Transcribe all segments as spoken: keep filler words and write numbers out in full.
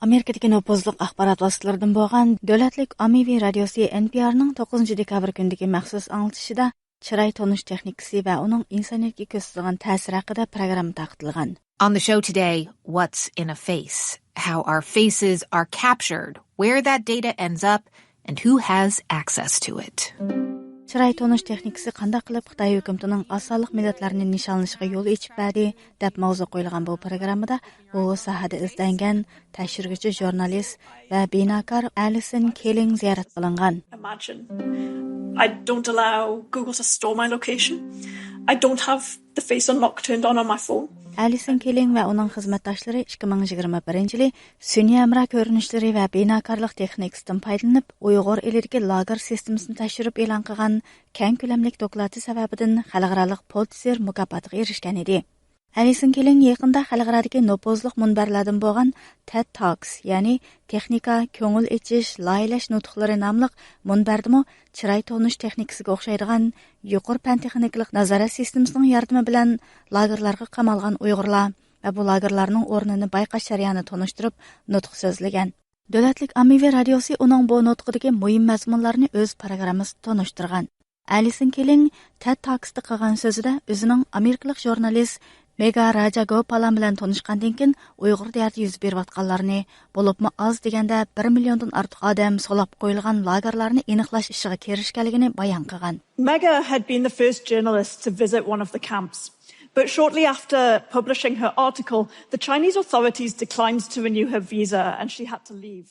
ئامېرىكىدىكى نوپۇزلۇق ئاخبارات ۋاسىتىلىرىدىن بولغان دۆلەتلىك ئاممىۋى رادىيوسى ئېن پى ئارنىڭ توققۇزىنچى دېكابىر كۈنىدىكى مەخسۇس ئاڭلىتىشىدا چىراي تونۇش تېخنىكىسى ۋە ئۇنىڭ ئىنسانىيەتكە كۆرسىتىدىغان تەسىرى ھەققىدە پروگرامما تارقىتىلغان. On the show today, what's in a face, how our faces are captured, where that data ends up, and who has access to it. چىراي تونۇش تېخنىكىسى قانداق قىلىپ خىتاي ھۆكۈمىتىنىڭ ئاز سانلىق مىللەتلەرنى نىشانلىشىغا يول ئېچىپ بەردى، دەپ ماۋزۇ قويۇلغان بۇ پروگراممىدا بۇ ساھەدە ئىزدەنگەن تەكشۈرگۈچى ژۇرنالىست ۋە بىناكار ئەلىسون كېلىڭ زىيارەت قىلىنغان. Imagine. I don't allow Google to store my location. I don't have the face unlock turned on on my phone. ئەلىسون كېلىڭ ۋە ئۇنىڭ خىزمەتداشلىرى ئىككى مىڭ يىگىرمە بىرىنچى يىلى سۈنئىي ھەمراھ كۆرۈنۈشلىرى ۋە بىناكارلىق تېخنىكىسىدىن پايدىلىنىپ، ئۇيغۇر ئېلىدىكى لاگېر سىستېمىسىنى تەكشۈرۈپ ئېلان قىلغان كەڭ كۆلەملىك دوكلاتى سەۋەبىدىن خەلقئارالىق پۇلىتسېر مۇكاپاتىغا ئېرىشكەن ئىدى. ئەلىسون كېلىڭ يېقىندا خەلقئارادىكى نوپۇزلۇق مۇنبەرلەردىن بولغان تېد تاكس، يەنى تېخنىكا، كۆڭۈل ئېچىش، لايىھەلەش نۇتۇقلىرى ناملىق مۇنبەردىمۇ چىراي تونۇش تېخنىكىسىگە ئوخشايدىغان يۇقىرى پەن تېخنىكىلىق نازارەت سىستېمىسىنىڭ ياردىمى بىلەن لاگېرلارغا قامالغان ئۇيغۇرلار ۋە بۇ لاگېرلارنىڭ ئورنىنى بايقاش جەريانىنى تونۇشتۇرۇپ، نۇتۇق سۆزلىگەن. دۆلەتلىك ئاممىۋى رادىيوسى ئۇنىڭ بۇ نۇتقىدىكى مۇھىم مەزمۇنلارنى ئۆز پروگراممىسىدا تونۇشتۇرغان. ئەلىسون كېلىڭ تېد تاكستا قىلغان سۆزىدە ئۆزىنىڭ ئامېرىكىلىق ژۇرنالىست مېگا راجاگوپالان بىلەن تونۇشقاندىن كېيىن ئۇيغۇر دىيارىدا يۈز بېرىۋاتقانلارنى، بولۇپمۇ ئاز دېگەندە بىر مىليوندىن ئارتۇق ئادەم سولاپ قويۇلغان لاگېرلارنى ئېنىقلاش ئىشىغا كىرىشكەنلىكىنى بايان قىلغان. Mega had been the first journalist to visit one of the camps. But shortly after publishing her article, the Chinese authorities declined to renew her visa and she had to leave.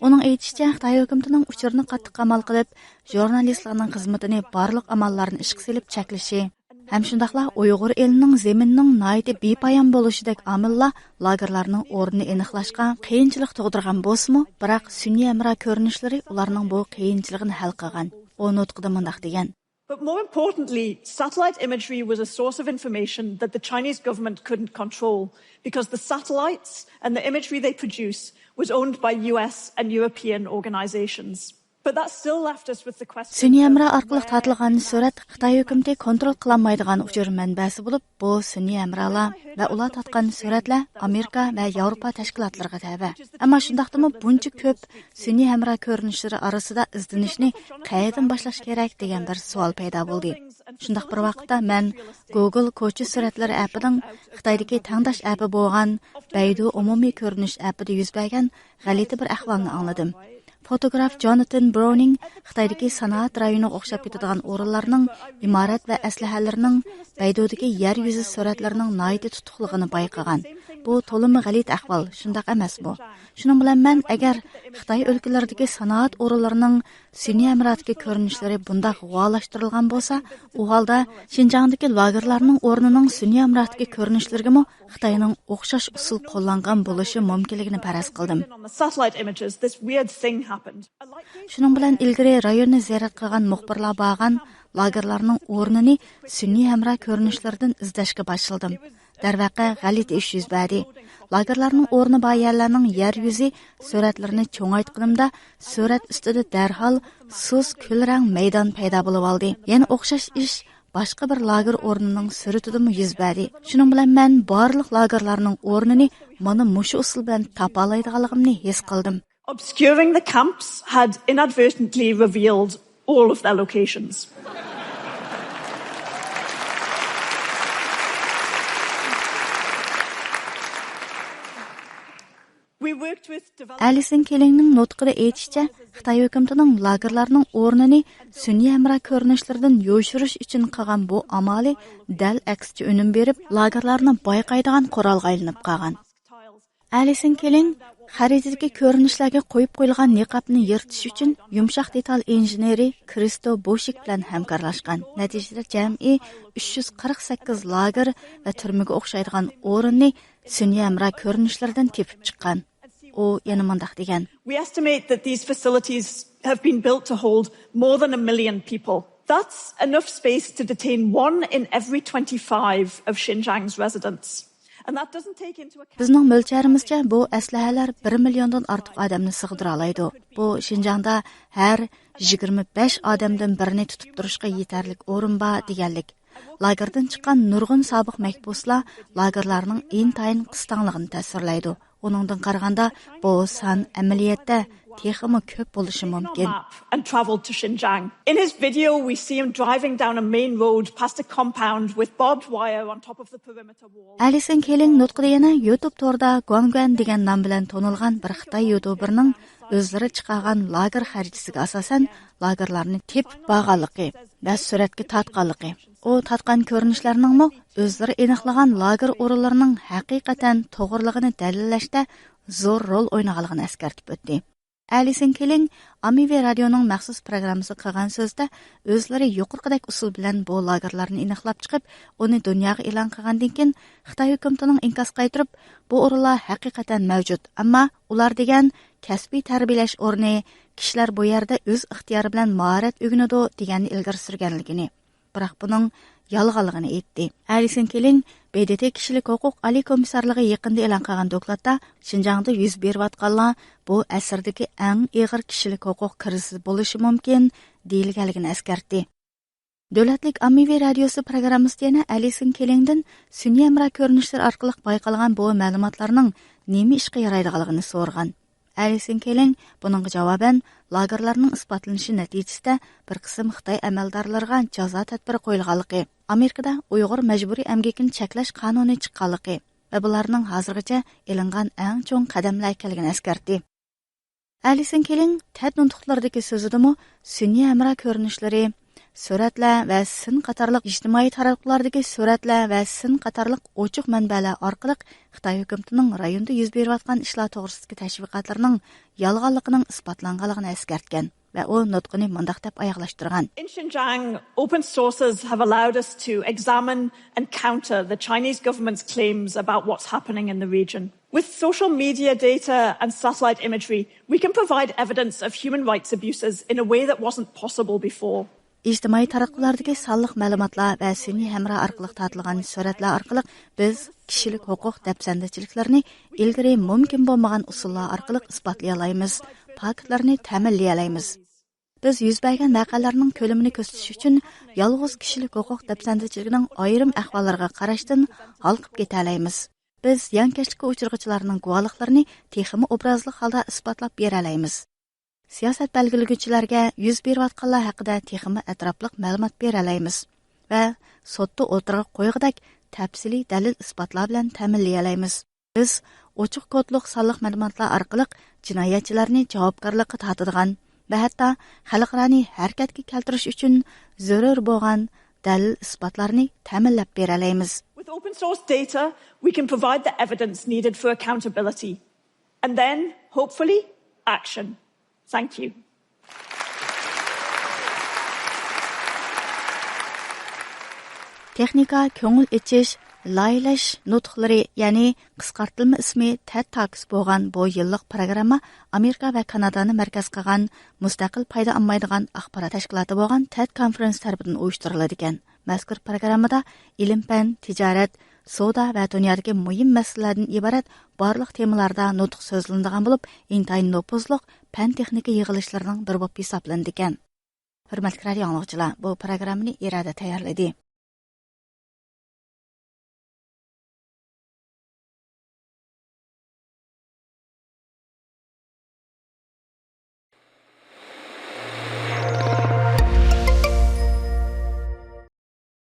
ئۇنىڭ ئېيتىشىچە، خىتاي ھۆكۈمىتىنىڭ ئۇچۇرنى قاتتىق قامال قىلىپ، ژۇرنالىستلارنىڭ خىزمىتىنى بارلىق ئاماللارنى ئىشقا سېلىپ چەكلىشى ھەم شۇنداقلا ئۇيغۇر ئېلىنىڭ زېمىنىنىڭ ناھايىتى بىپايان بولۇشىدەك ئامىللار لاگېرلارنىڭ ئورنىنى ئېنىقلاشقا قىيىنچىلىق تۇغدۇرغان بولسىمۇ، بىراق سۈنئىي ھەمراھ كۆرۈنۈشلىرى ئۇلارنىڭ بۇ قىيىنچىلىقىنى ھەل قىلغان. ئۇ نۇتقىدا مۇنداق دېگەن. But more importantly, satellite imagery was a source of information that the Chinese government couldn't control because the satellites and the imagery they produce was owned by U S and European organizations. But that still left us with the question سۈنئىي ھەمراھ ئارقىلىق تارتىلغان سۈرەت خىتاي ھۆكۈمىتى كونترول قىلالمايدىغان ئۇچۇر مەنبەسى بولۇپ، بۇ سۈنئىي ھەمراھلار ۋە ئۇلار تارتقان سۈرەتلەر ئامېرىكا ۋە ياۋروپا تەشكىلاتلىرىغا تەۋە. ئەمما شۇنداقتىمۇ بۇنچە كۆپ سۈنئىي ھەمراھ كۆرۈنۈشلىرى ئارىسىدا ئىزدىنىشنى قەيەردىن باشلاش كېرەك دېگەن بىر سوئال پەيدا بولدى. شۇنداق بىر ۋاقىتتا مەن گوگل كوچا سۈرەتلىرى ئەپىنىڭ خىتايدىكى تەڭداش ئەپى بولغان بەيدۇ ئومۇمىي كۆرۈنۈش ئەپىدە يۈز بەرگەن غەلىتە بىر ئەھۋالنى ئاڭلىدىم. فوتوگراف جوناتان برونىڭ خىتايدىكى سانائەت رايونىغا ئوخشاپ كېتىدىغان ئورۇنلارنىڭ ئىمارەت ۋە ئەسلىھەلىرىنىڭ بەيدۇدىكى يەر يۈزى سۈرەتلىرىنىڭ ناھايىتى تۇتۇقلۇقىنى بايقىغان. بۇ تولىمۇ غەلىتە ئەھۋال، شۇنداق ئەمەسمۇ؟ شۇنىڭ بىلەن مەن، ئەگەر خىتاي ئۆلكىلىرىدىكى سانائەت ئورۇنلىرىنىڭ سۈنئىي ھەمراھتىكى كۆرۈنۈشلىرى بۇنداق غۇۋالاشتۇرۇلغان بولسا، ئۇ ھالدا شىنجاڭدىكى لاگېرلارنىڭ ئورنىنىڭ سۈنئىي ھەمراھتىكى كۆرۈنۈشلىرىگىمۇ خىتاينىڭ ئوخشاش ئۇسۇل قوللانغان بولۇشى مۇمكىنلىكىنى پەرەز قىلدىم. On the satellite images, this weird thing happened. شۇنىڭ بىلەن ئىلگىرى رايوننى زىيارەت قىلغان مۇخبىرلار بارغان لاگېرلارنىڭ ئورنىنى سۈنئىي ھەمراھ كۆرۈنۈشلىرىدىن ئىزدەشكە باشلىدىم. دەرۋەقە، غەلىتە ئىش يۈز بەردى. لاگېرلارنىڭ ئورنى بار يەرلەرنىڭ يەر يۈزى سۈرەتلىرىنى چوڭايتقىنىمدا، سۈرەت ئۈستىدە دەرھال سۇس كۈل رەڭ مەيدان پەيدا بولۇۋالدى. يەنە ئوخشاش ئىش باشقا بىر لاگېر ئورنىنىڭ سۈرىتىدىمۇ يۈز بەردى. شۇنىڭ بىلەن مەن بارلىق لاگېرلارنىڭ ئورنىنى مانا مۇشۇ ئۇسۇل بىلەن تاپالايدىغانلىقىمنى ھېس قىلدىم. Obscuring the camps had inadvertently revealed all of their locations. We worked with developers. ئەلىسون كېلىڭنىڭ نۇتقىدا ئېيتىشىچە، خىتاي ھۆكۈمىتىنىڭ لاگېرلارنىڭ ئورنىنى سۈنئىي ھەمراھ كۆرۈنۈشلىرىدىن يوشۇرۇش ئۈچۈن قىلغان بۇ ئامالى دەل ئەكسىچە ئۈنۈم بېرىپ، لاگېرلارنى بايقايدىغان قورالغا ئايلىنىپ قالغان. ئەلىسون كېلىڭ خەرىتىدىكى كۆرۈنۈشلەرگە قويۇپ قويۇلغان نىقابنى يىرتىش ئۈچۈن يۇمشاق دېتال ئىنژېنېرى كرىستو بوشىك بىلەن ھەمكارلاشقان. نەتىجىدە جەمئىي ئۈچ يۈز قىرىق سەككىز لاگېر ۋە تۈرمىگە ئوخشايدىغان ئورۇننى سۈنئىي ھەمراھ كۆرۈنۈشلىرىدىن تېپىپ چىققان. ئۇ يەنە مۇنداق دېگەن. We estimate that these facilities have been built to hold more than a million people. That's enough space to detain one in every twenty-five of Xinjiang's residents. And that doesn't take into account بىزنىڭ مۆلچەرىمىزچە، بۇ ئەسلىھەلەر بىر مىليوندىن ئارتۇق ئادەمنى سىغدۇرالايدۇ. بۇ شىنجاڭدا ھەر يىگىرمە بەش ئادەمدىن بىرىنى تۇتۇپ تۇرۇشقا يېتەرلىك ئورۇن بار دېگەنلىك. لاگېردىن چىققان نۇرغۇن سابىق مەھبۇسلار لاگېرلارنىڭ ئىنتايىن قىستاڭلىقىنى تەسۋىرلەيدۇ. ئۇنىڭدىن قارىغاندا، بۇ سان ئەمەلىيەتتە تېخىمۇ كۆپ بولۇشى مۇمكىن. And traveled to Xinjiang. In his video, we see him driving down a main road past a compound with barbed wire on top of the perimeter wall. ئەلىسون كېلىڭ نۇتقىدا يەنە يۇتۇب تورىدا گۇاڭگۈەن دېگەن نام بىلەن تونۇلغان بىر خىتاي يۇتۇبېرنىڭ ئۆزلىرى چىقارغان لاگېر خەرىتىسىگە ئاساسەن، لاگېرلارنى تېپىپ بارغانلىقى ۋە سۈرەتكە تارتقانلىقى، ئۇ تارتقان كۆرۈنۈشلەرنىڭمۇ ئۆزلىرى ئېنىقلىغان لاگېر ئورۇنلىرىنىڭ ھەقىقەتەن توغرىلىقىنى دەلىللەشتە زور رول ئوينىغانلىقىنى ئەسكەرتىپ ئۆتتى. ئەلىسون كېلىڭ ئاممىۋى رادىيونىڭ مەخسۇس پروگراممىسىغا قىلغان سۆزىدە، ئۆزلىرى يۇقىرىقىدەك ئۇسۇل بىلەن بۇ لاگېرلارنى ئېنىقلاپ چىقىپ، ئۇنى دۇنياغا ئېلان قىلغاندىن كېيىن، خىتاي ھۆكۈمىتىنىڭ ئىنكاس قايتۇرۇپ، بۇ ئورۇنلار ھەقىقەتەن مەۋجۇت، ئەمما ئۇلار دېگەن كەسپىي تەربىيەلەش ئورنى، كىشىلەر بۇ يەردە ئۆز ئىختىيارى بىلەن ماھارەت ئۆگىنىدۇ، دېگەننى ئىلگىرى سۈرگەنلىكىنى، بىراق بۇنىڭ يالغانلىقىنى ئېيتتى. ئەلىسون كېلىڭ ب د ت كىشىلىك ھوقۇق ئالىي كومىسسارلىقى يېقىندا ئېلان قىلغان دوكلاتتا، شىنجاڭدا يۈز بېرىۋاتقانلار بۇ ئەسىردىكى ئەڭ ئېغىر كىشىلىك ھوقۇق كىرىزىسى بولۇشى مۇمكىن، دېيىلگەنلىكىنى ئەسكەرتتى. دۆلەتلىك ئاممىۋى رادىيوسى پروگراممىسىدا يەنە ئەلىسون كېلىڭدىن سۈنئىي ھەمراھ كۆرۈنۈشلىرى ئارقىلىق بايقالغان بۇ مەلۇماتلارنىڭ نېمە ئىشقا يارايدىغانلىقىنى سورىغان. ئەلىسون كېلىڭ بۇنىڭغا جاۋابەن، لاگېرلارنىڭ ئىسپاتلىنىشى نەتىجىسىدە بىر قىسىم خىتاي ئەمەلدارلىرىغا جازا تەدبىرى قويۇلغانلىقى، ئامېرىكىدا ئۇيغۇر مەجبۇرىي ئەمگىكىنى چەكلەش قانۇنى چىققانلىقى ۋە بۇلارنىڭ ھازىرغىچە ئېلىنغان ئەڭ چوڭ قەدەملەر ئىكەنلىكىنى ئەسكەرتتى. ئەلىسون كېلىڭ تەد نۇتۇقلىرىدىكى سۆزىدىمۇ سۈنئىي ھەمراھ كۆرۈنۈشلىرى، سۈرەتلەر ۋە سىن قاتارلىق ئىجتىمائىي تاراتقۇلاردىكى سۈرەتلەر ۋە سىن قاتارلىق ئوچۇق مەنبەلەر ئارقىلىق خىتاي ھۆكۈمىتىنىڭ رايوندا يۈز بېرىۋاتقان ئىشلار توغرىسىدىكى تەشۋىقاتلىرىنىڭ يالغانلىقىنىڭ ئىسپاتلانغانلىقىنى ئەسكەرتكەن ۋە ئۇ نۇتقىنى مۇنداق دەپ ئاياغلاشتۇرغان. In Xinjiang, open sources have allowed us to examine and counter the Chinese government's claims about what's happening in the region. With social media data and satellite imagery, we can provide evidence of human rights abuses in a way that wasn't possible before. ئىجتىمائىي تاراتقۇلاردىكى سانلىق مەلۇماتلار ۋە سۈنئىي ھەمراھ ئارقىلىق تارتىلغان سۈرەتلەر ئارقىلىق بىز كىشىلىك ھوقۇق دەپسەندىچىلىكلىرىنى ئىلگىرى مۇمكىن بولمىغان ئۇسۇللار ئارقىلىق ئىسپاتلىيالايمىز، پاكىتلارنى تەمىنلىيەلەيمىز. بىز يۈز بەرگەن ۋەقەلەرنىڭ كۆلىمىنى كۆرسىتىش ئۈچۈن يالغۇز كىشىلىك ھوقۇق دەپسەندىچىلىكىنىڭ ئايرىم ئەھۋاللىرىغا قاراشتىن ھالقىپ كېتەلەيمىز. بىز زىيانكەشلىككە ئۇچرىغۇچىلارنىڭ گۇۋاھلىقلىرىنى تېخىمۇ ئوبرازلىق ھالدا ئىسپاتلاپ بېرەلەيمىز. سىياسەت بەلگىلىگۈچىلەرگە يۈز بېرىۋاتقانلار ھەققىدە تېخىمۇ ئەتراپلىق مەلۇمات بېرەلەيمىز ۋە سوتتا ئوتتۇرىغا قويغۇدەك تەپسىلىي دەلىل-ئىسپاتلار بىلەن تەمىنلىيەلەيمىز. بىز ئوچۇق كودلۇق سانلىق مەلۇماتلار ئارقىلىق جىنايەتچىلەرنى جاۋابكارلىققا تارتىدىغان ۋە ھەتتا خەلقئارانى ھەرىكەتكە كەلتۈرۈش ئۈچۈن زۆرۈر بولغان دەلىل-ئىسپاتلارنى تەمىنلەپ بېرەلەيمىز. With open source data, we can provide the evidence needed for accountability. And then, hopefully, action. Thank you. تېخنىكا، كۆڭۈل ئېچىش، لايىھەلەش نۇتۇقلىرى، يەنى قىسقارتىلما ئىسمى تەد تاكس بولغان بۇ يىللىق پروگرامما ئامېرىكا ۋە كانادانى مەركەز قىلغان مۇستەقىل پايدا ئالمايدىغان ئاخبارات تەشكىلاتى بولغان تەد كونفرېنس تەرىپىدىن ئۇيۇشتۇرۇلىدىكەن. مەزكۇر پروگراممىدا ئىلىم-پەن، تىجارەت، سودا ۋە دۇنيادىكى مۇھىم مەسىلىلەردىن ئىبارەت بارلىق تېمىلاردا نۇتۇق سۆزلىنىدىغان بولۇپ، ئىنتايىن نوپۇزلۇق پەن-تېخنىكا يىغىلىشلىرىنىڭ بىرى بولۇپ ھېسابلىنىدىكەن. ھۆرمەتلىك رادىئو ئاڭلىغۇچىلار، بۇ پروگراممىنى ئىرادە تەييارلىدى.